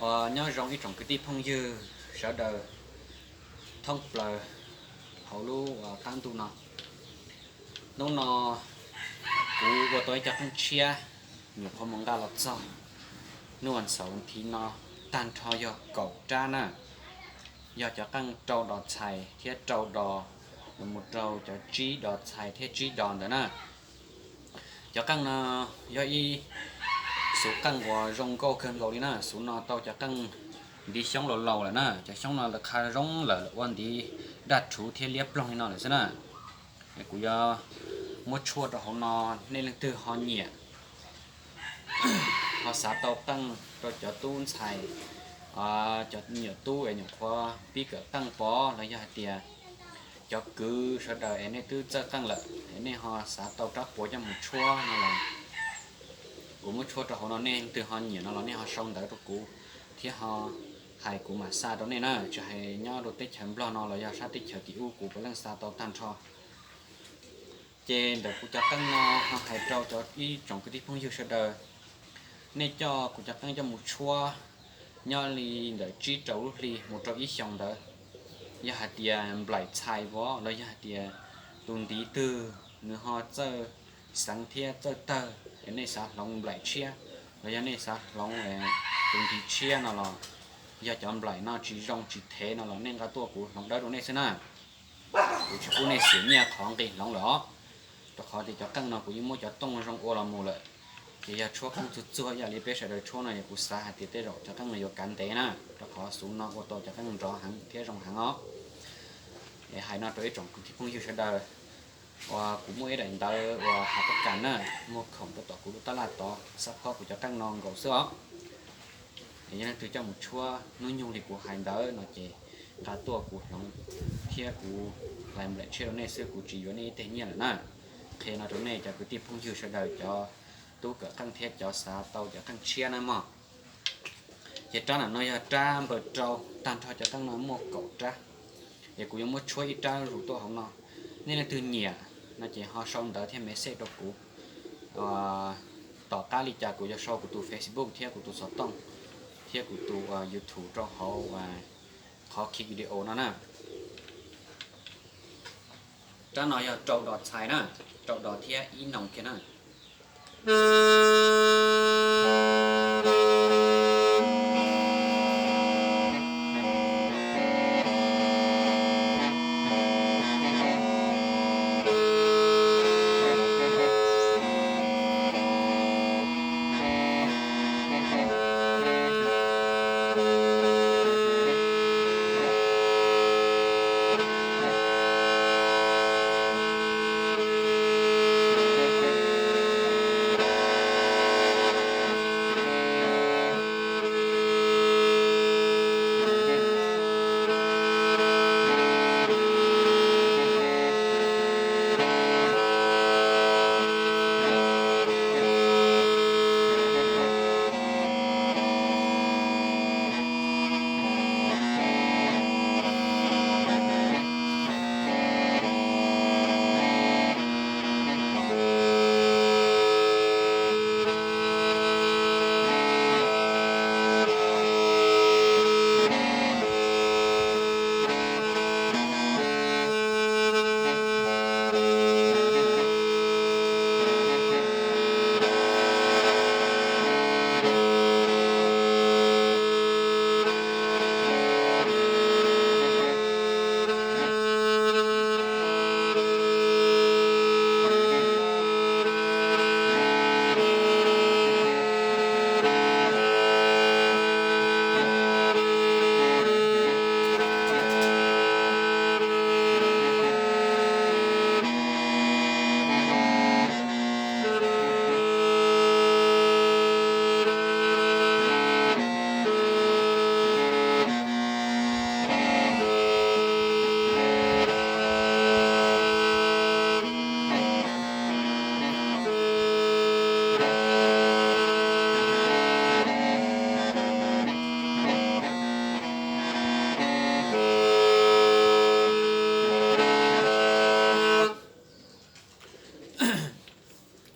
Ua nyob zoo ib tsoom kwv tij phooj ywg sawv daws thoob plaws hauv lub qab ntuj no. Hnub no kuv ua tau ib co qeej tshiab nyuam qhuav mus nqa los txog hnub vas xaum thiv no, tag nrho yog kaum rab na. Yog cov qeej rau dos txhais thiab rau dos, mus rau cov tsib dos txhais thiab tsib dos ntawd na. Cov qeej no yog ib xuv qeej uas zoo nkauj kawg nkaus li na. Xuv no tau cov qeej ntiv xyoob laus laus lawm na. Cov xyoob no lawv qha zoo lawm, ua ntiv daj rhuv thiab liab ploog li no lawm xwb na. Kuv yuav muab tshuaj rau hauv no, nej leej twg ho nyiam ho xav tau qeej rau cov tub ntxhais, cov nyuam tub es nyuam qhuav pib kawm qeej pov los yog hais tias cov kwv sawv daws es nej twb txawj qeej lawm es nej ho xav tau rab puav coj mus tshuab no los kuv muab tshuaj rau hauv no, nej leej twg ho nyiam no los nej ho sau ntawv rau kuv thiab ho hais kuv mam xa rau nej na. Tsis hais nyob rau teb chaws Nplog no los yog sab teb chaws tim ub kuv puav leej xa tau tag nrho. Ces ntawm kuv cov qeej no ho hais rau cov ib tsoom kwv tij phooj ywg sawv daws, nej coj kuv cov qeej coj mus tshuab nyob li ntawm tsib rau lub hli mus rau ib xyoos ntawd. Yog hais tias nplaim txhais vov los yog hais tias tus ntiv twg nws ho txawj xeev thiab txawj tawg es nej xav hloov nplaim tshiab los yog nej xav hloov tus ntiv tshiab no los yog cov nplaim no tsis zoo tsis thev no los nej nqa tuaj kuv hloov dawb rau nej xwb na. Kuv tsis pub nej xiam nyiaj qhov nqi hloov lawm os, rau qhov tias cov qeej no kuv yeej muab cov tooj zoo ua los mus lawm. Ces yog tshuab qeej txuag txuag ib yam li peb sawv daws tshuab no yog kuv xav hais tias tej zaum cov qeej no yuav kav ntev na, rau qhov xuv no ua tau cov qeej nrov heev thiab zoo heev os. Es hais no rau ib tsoom kwv tij phooj ywg sawv daws, uas kuv muaj ib daim ntawv uas hav pab kas na, muag khoom rau tom kuv lub tab laj tod, xab phob kuv cov qeej no nkaus xwb os. Es yog leej twg coj mus tshuab hnub nyoog li kuv hais ntawd no ces nqa tuaj kuv hloov thiab kuv hlais nplaim tshiab rau nej xwb, kuv tsis yuav nej ib teg nyiaj lawm na. Qhia no rau nej cov kwv tij phooj ywg sawv daws, cov tub kawm qeej thiab cov xav tau cov qeej tshiab na mog. Ces rab ntawm no yog rab npawg rau, tag nrho cov qeej no muaj kaum rab. Es kuv yuav muab tshuab ib rab zus tuaj hauv no. Nej leej twg nyiam no ces ho sau ntawv thiab message rau kuv. Tom qab li cas kuv yuav sau kuv tus Facebook thiab kuv tus xov tooj thiab kuv tus YouTube rau hauv qhov khi video no na. Rab no yog rau dos txhais na, rau dos thiab ib noog kiag na.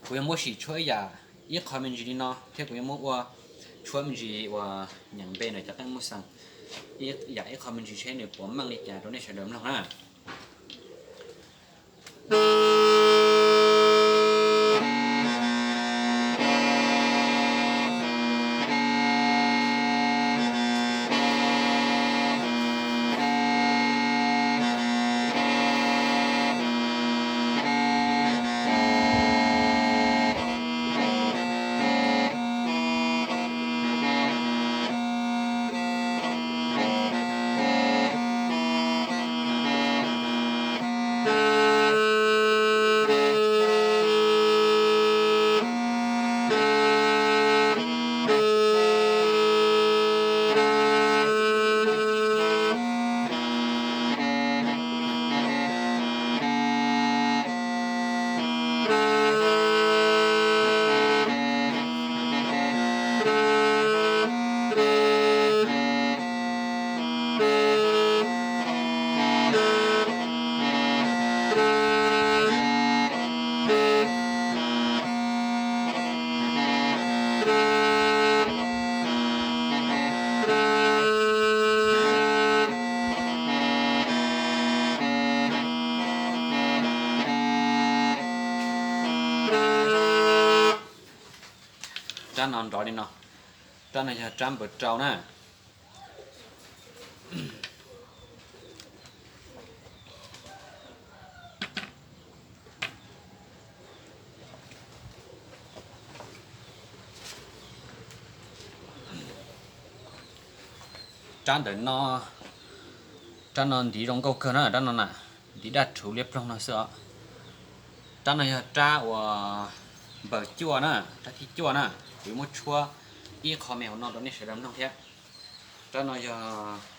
Kuv yuav muab sim tshuab ib yam, ib qho me ntsis li no thiab kuv yuav muab ua tshuab me ntsis uas nyeem npe ntawm cov qeej muj xeem, yam ib qho me ntsis seb nws puas meej li cas rau nej sawv daws mloog na. Rab no nrov li no, rab no yog rab npawg rau na. Rab ntawm no, rab no ntiv zoo nkauj kawg na, rab no na, ntiv daj rhuv liab ploog no xwb os. Rab no yog rab uas npawg cuaj na, rab thib cuaj na, kuv yuav muab tshuab ib qho me hauv no rau nej sawv daws mloog thiab. Rab no yog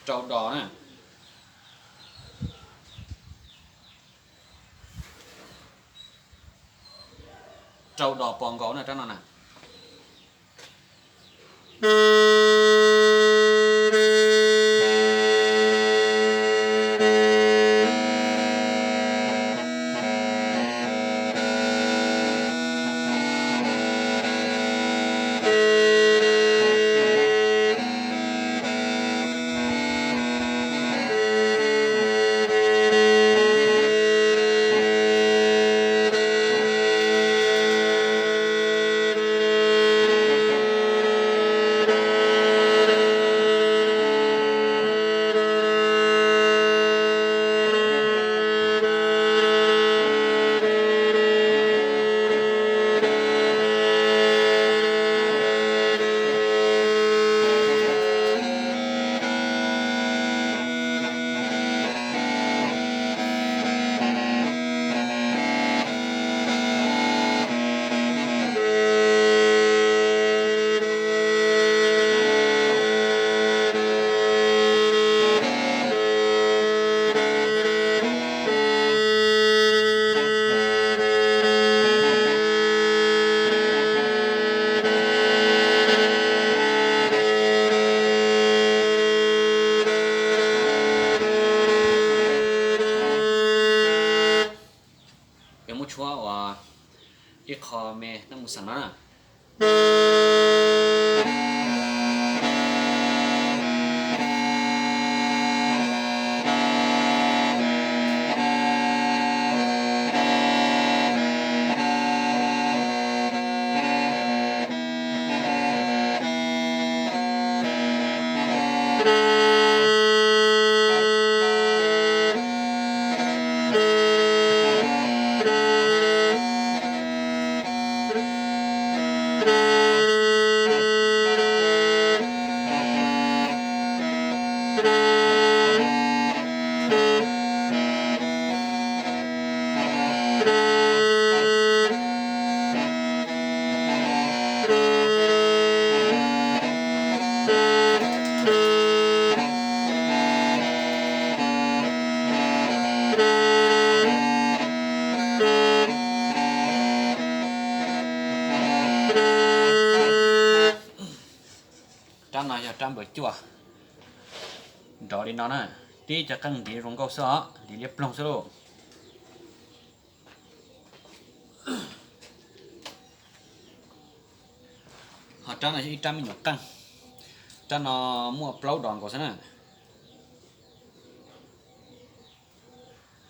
rau dos na. Rau dos pos nkaus na rab no na. Yuav muab tshuab uas ib qho me neej muj xeem no na. Rab no yog rab npawg cuaj, nrov li no na, tib cov qeej ntiv zoo nkauj xwb os, ntiv liab ploog xwb lauj. Ho rab no yog ib rab me nyuam qeej, Rab no muaj plaub dos nkaus xwb na.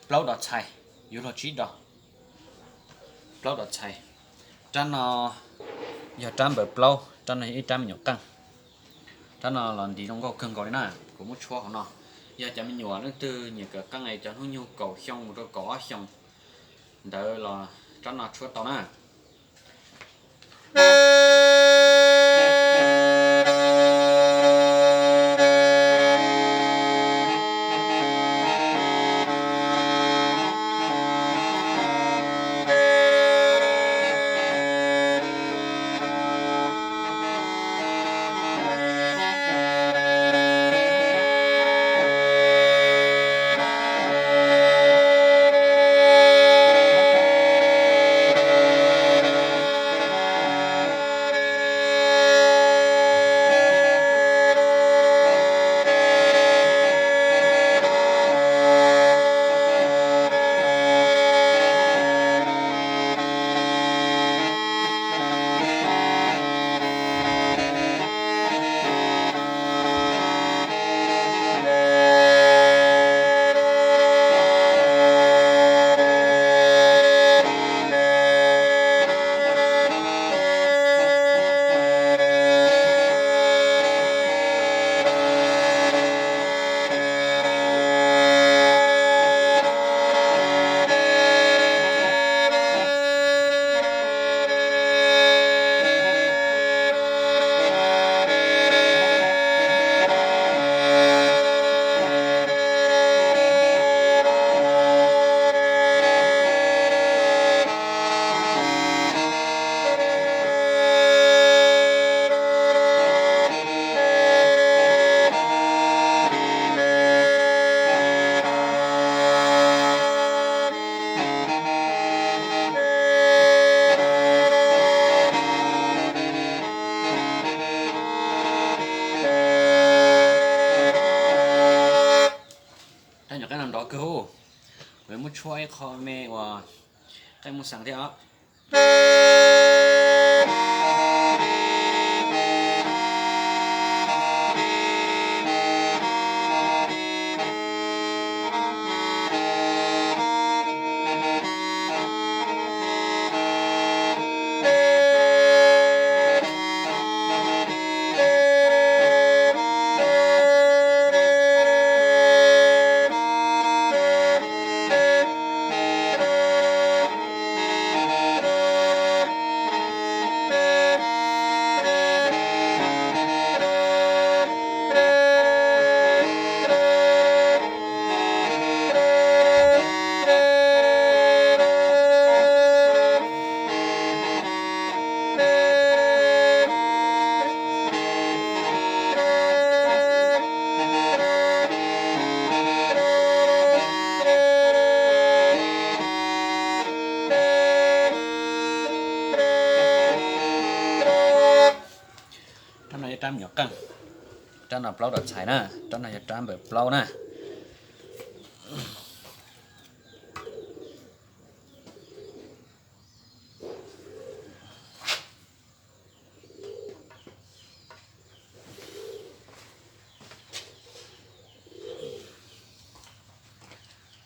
Plaub dos txhais, yuav luag tsib dos. Plaub dos txhais. Rab no yog rab npawb plaub, rab no yog ib rab me nyuam qeej. Rab no los ntiv zoo nkauj kawg nkaus li na, kuv muab tshuab hauv no. Yog cov me nyuam leej twg nyiam kawm qeej es cov hnub nyoog kaum xyoo mus rau kaum ob xyoos ntawd los rab no tshuab tau na. Rab nyuam qeej no nrov kawg, kuv yuav muab tshuab ib qho me uas qeej muaj xeem thiab os. Rab no yog rab me nyuam qeej, rab no plaub dos txhais na, rab no yog rab npawb plaub na.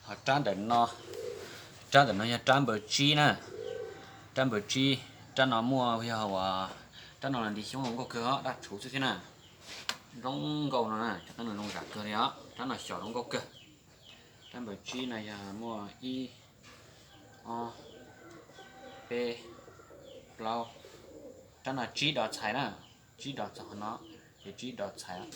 Ho rab ntawm no, rab ntawm no yog rab npawb tsib na, rab npawb tsib, rab no muaj yog uas, rab no los nti xyoob zoo nkauj kawg os, daj rhuv xwb thiab na, zoo nkauj no na, cov qeej no zoo zam kawg li os, rab no xyom zoo nkauj kawg. Rab npawb tsib no yog muaj ib, ob, peb, plaub, rab no tsib dos txhais na, tsib dos txog qhov no, ces tsib dos txhais.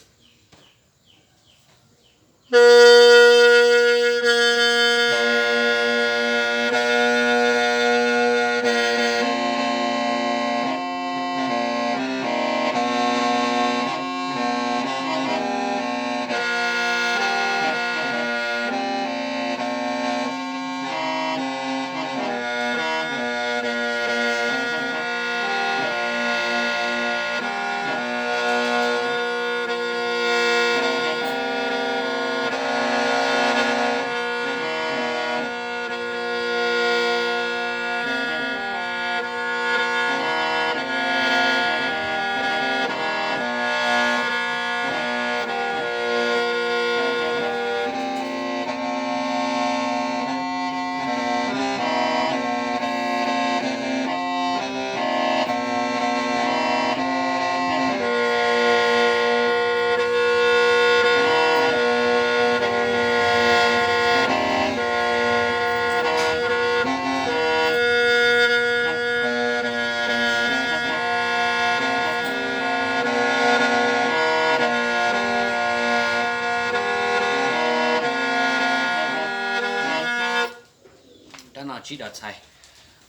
sib dov txhais,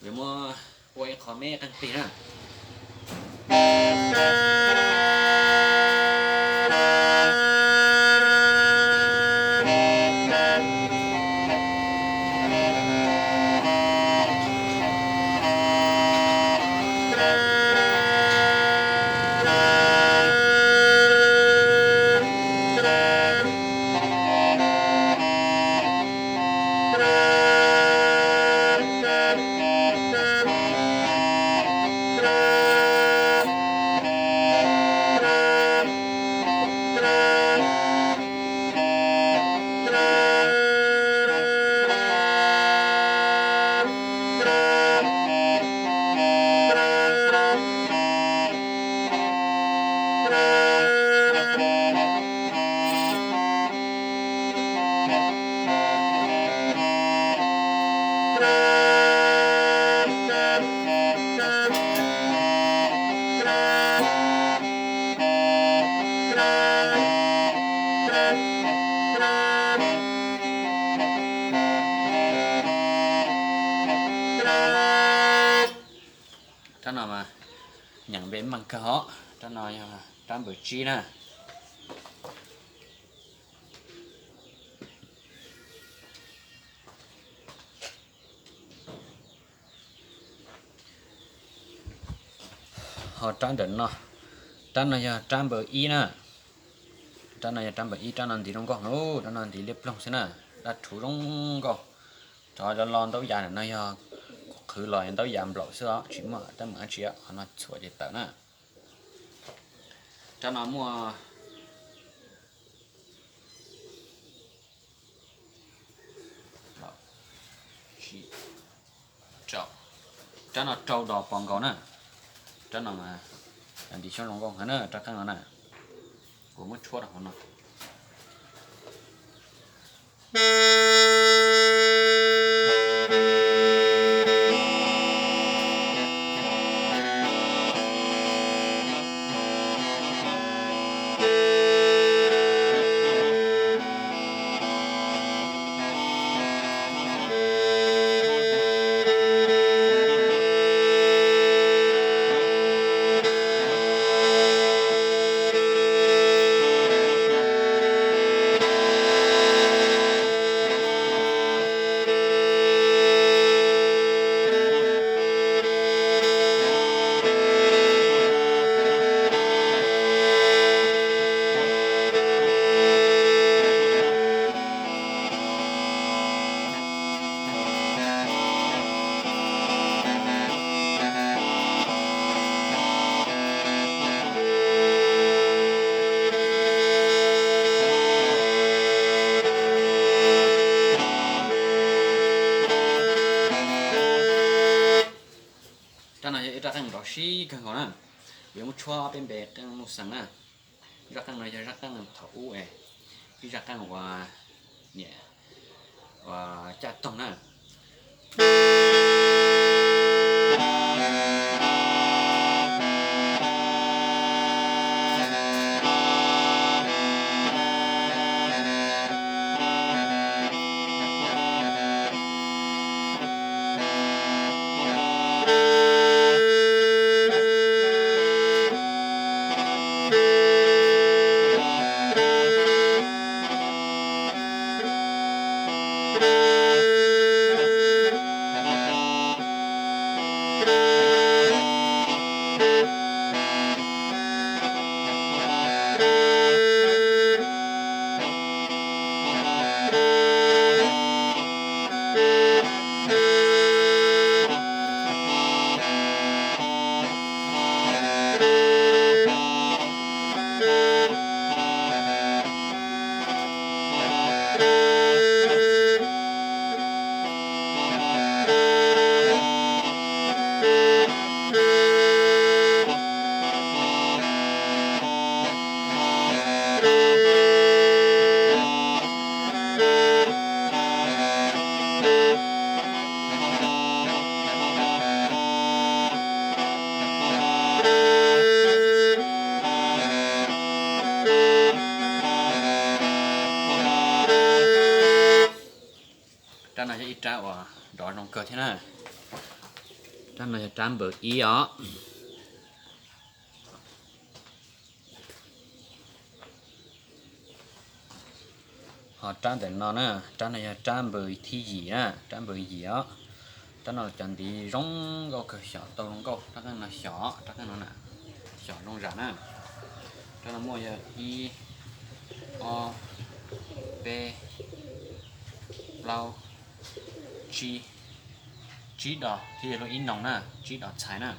yuav muab ua ib qho me qeej plig na. Rab no mas nyeem npe meej kawg os. Rab no yog rab npawb tsib na. Ho rab ntawm no, rab no yog rab npawb ib na. Rab no yog rab npawb ib, rab no ntiv zoo nkauj na, rab no ntiv liab ploog xwb na, dab rhuv zoo nkauj. Cov lo ntaub yas ntawm no yog kuv qhwv los ntaub yas nplaum xwb os, tsis muaj teeb meem dab tsi, qhov no txhuam ces tawm na. Rab no muaj rab no rau dos pos nkaus na. Rab no mas ntiv xyoob zoo nkauj heev na, rab qeej no na. Kuv muab tshuab rau hauv no. Rab no yog ib rab qeej nrov sib kawg nkaus na. Kuv yuav muab tshuab peb npe qeej muj xeem na. Zaj qeej no yog zaj qeej thaum ub, ib zaj qeej uas niam uas caj toog na. Rab no yog ib rab uas nrov zoo kawg thiab na. Rab no yog rab npawb ib os. Ho rab ntawm no na, rab no yog rab npawb thib yim na, rab npawb yim os. Rab no cov ntiv zoo nkauj kawg, xyom tau zoo nkauj, rab qeej no xyom, rab qeej no na, xyom zoo zam na. Rab no muaj yog ib, ob, peb, plaub, tsib, tsib dos thiab yog lub ib noog na, tsib dos txhais na.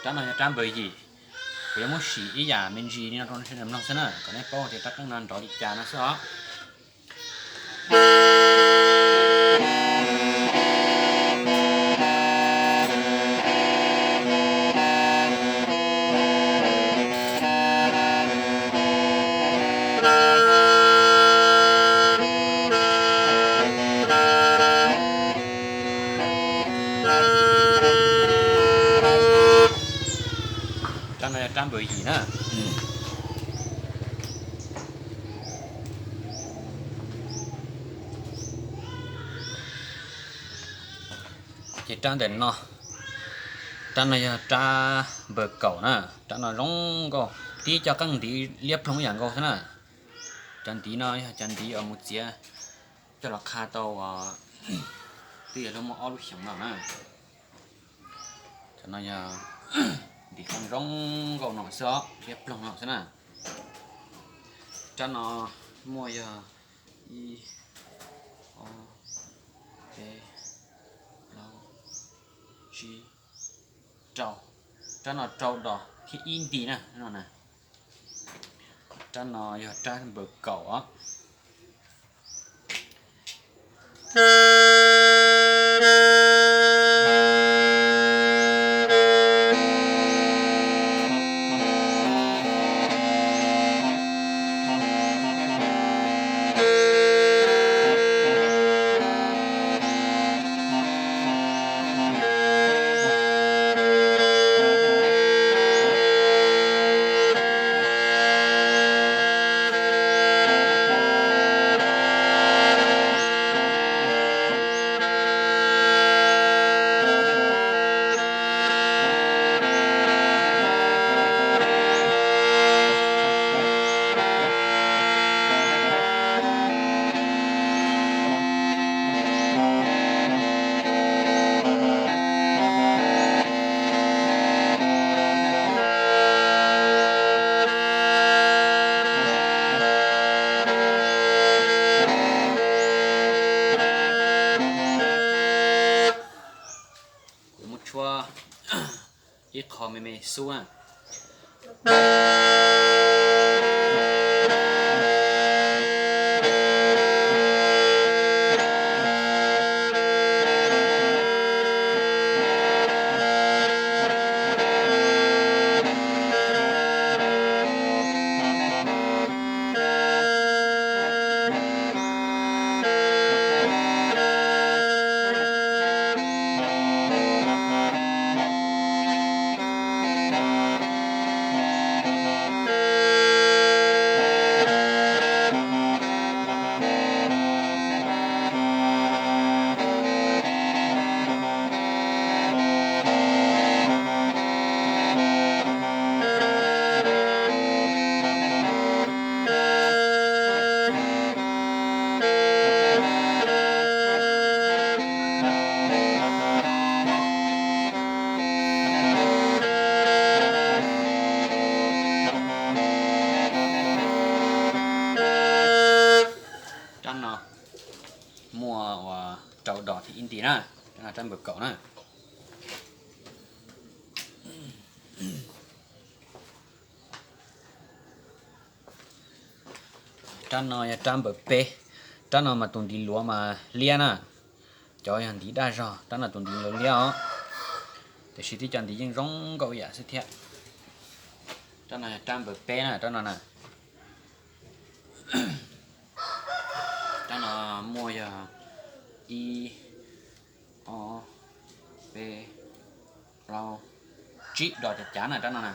Rab no yog rab npawb yim, kuv yuav muab sim ib yam me ntsis li no rau nej sawv daws mloog xwb na, kom nej paub tias rab qeej no nrov li cas no xwb os. Rab no yog rab npawb yim na. Ces rab ntawm no, rab no yog rab npawb kaum na, rab no zoo nkauj, tib co qeej ntiv liab ploog ib yam nkaus xwb na. Cov ntiv no yog cov ntiv uas mus txiav coj los qha tau, twb yog lub muaj ob lub xyoos no na. Cov no yog ntiv qeej zoo nkauj no xwb os, liab ploog no xwb na. Rab no muaj yog ib, ob, peb, plaub, tsib, rau. Rab no rau dos thiab ib nti na no na. Rab no yog rab npawb kaum os. Kuv muab tshuab ib qho me me xub na. rab npawb kaum na. Rab no yog rab npawb peb, rab no mas tus ntiv luav mas liab na, cov yog ntiv daj zog, rab no tus ntiv luav liab os, tiam sis tib co ntiv yeej zoo nkauj ib yam xwb thiab. Rab no yog rab npawb peb na, rab no na. Rab no muaj yog ib, ob, peb, plaub, tsib dos cav cav na rab no na.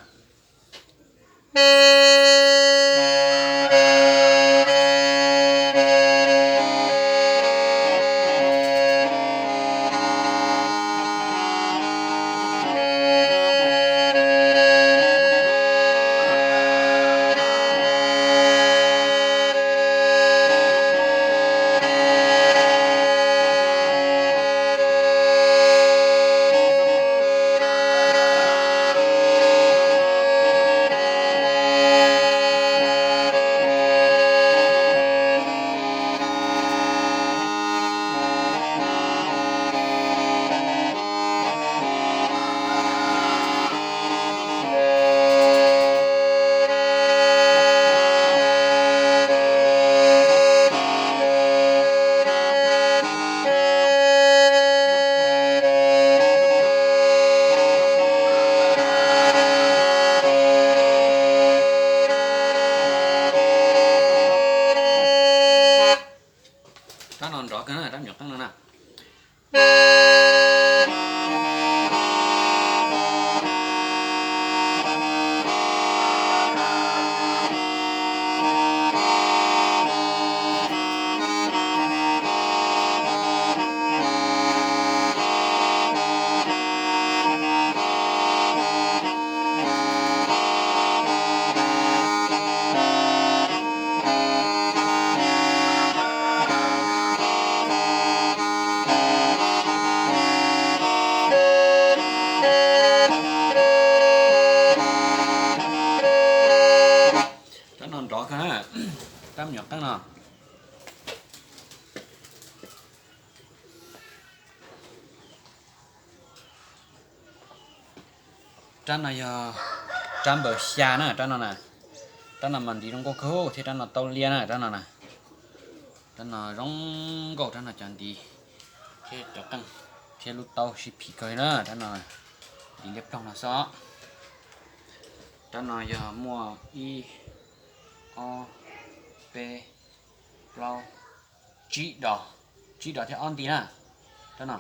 Rab no nrov kawg na, rab nyuam qeej no na. Rab no nrov kawg, rab me nyuam qeej no. Rab no yog rab npawb xya na, rab no na. Rab no mas ntiv zoo nkauj kawg thiab rab no tau liab na, rab no na. Rab no zoo nkauj, rab no cov ntiv thiab cov qeej thiab lub taub sib phim kawg li na, rab no ntiv liab ploog no xwb. Rab no yog muaj ib, ob, peb, plaub, tsib dos, tsib dos thiab ob nti na, rab no.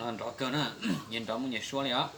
Nrov kawg na, nyias nrov muaj nyias suab li os.